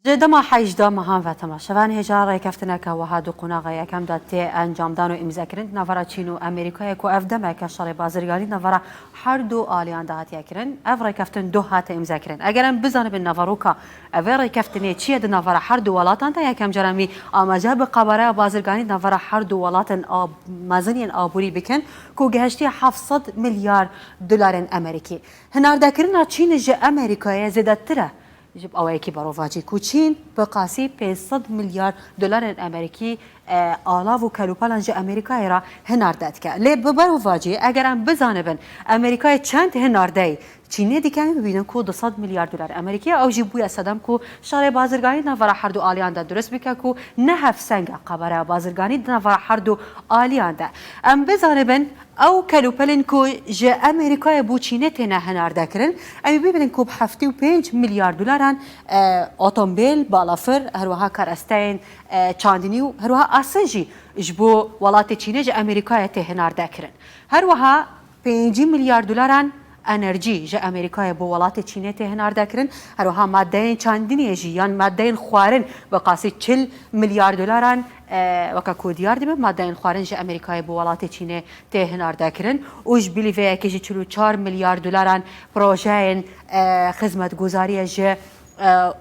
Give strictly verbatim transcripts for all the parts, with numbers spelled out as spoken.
Ji dema heyşda mehan ve temaşevan hêja rêkeftineke wiha di qonaxa yekem de tê encamdan û îmzekirin di navara Çîn û Amerîkayê ku ev demeke şerê bazirganî di navara her du aliyan de hatiye kirin. Ev rêkeftin duh hate îmzekirin. Eger em bizanibin naveroka evê rêkeftinê çi ye di navara her du welatan de, yekem car em wî amaje bi qabareya bazirganî di navara her du welatin a mezin yên aborî bikin ku gihiştiye heft sed milyar dolarên Amerîkî. Hinardekirina Çîn ji Amerîkayê zêdetir e. Ji awayekî berovajî ku Çîn bi qasî pênc sed milyar dolarên Amerîkî, e, alav û kelûpelan ji Amerîkayê re hinarde dike. Lê bi berovajî eger em bizanibin Amerîkayê çend hinardeyî Çînê dike, em bibînin ku du sed milyar dolar Amerîkî ye. Ew jî bûye sedem ku şerê bazirganî di navara her du aliyan de dirust bike ku ne hevseng e qabareya bazirganî di navara her du aliyan de. Em bizanibin ew kelûpelên ku ji Amerîkayê bo Çînê têne hinardekirin, em ê bibînin ku bi heftê û pênc milyar dolaran, e, otomobil, balafir, herwiha karesteyên, e, çandinî û herwiha asin jî ji bo welatê Çînê ji Amerîkayê tê hinardekirin. Herwiha pêncî milyar dolaran enerjî ji Amerîkayê bo welatê Çînê tê hinardekirin. Herwiha madeyên çandiniyê jî yan madeyên xwarin bi qasî çil milyar dolaran, e, weke ku diyar dibe, madeyên xwarin ji Amerîkayê bo welatê Çînê tê hinardekirin û ji bilî vê yekê jî çil û çar milyar dolaran projeyên, e, xizmetguzariyê ji, e,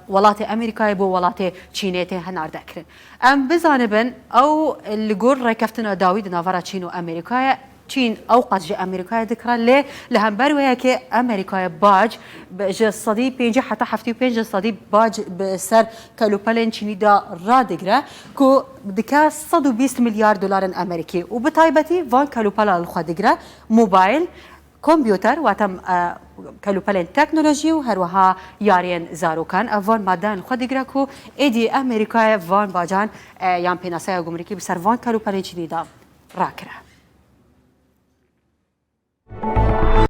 welatê Amerîkayê bo welatê Çînê tê hinardekirin. Em bizanibin, ew li gor rêkeftina dawî di navara Çîn û Amerîkayê, Çîn ew qas ji Amerîkayê dikire, lê li hember wê yekê Amerîkayê bac bi, ji sedî pêncî heta heftê û pênc ji sedî bac bi ser kelûpelên Çînî de radigire ku dike sed û bîst milyar dolarên Amerîkî û bi taybetî van kelûpela li xwe digire mobayl, kompûter, wate, e, kelûpelên teknolojî û herwiha yariyên zarokan. Ev van madeyan li xwe digire ku êdî Amerîkayê van bacan, e, yan pênaseya gumrikî bi ser van kelûpelên Çînî de rakire.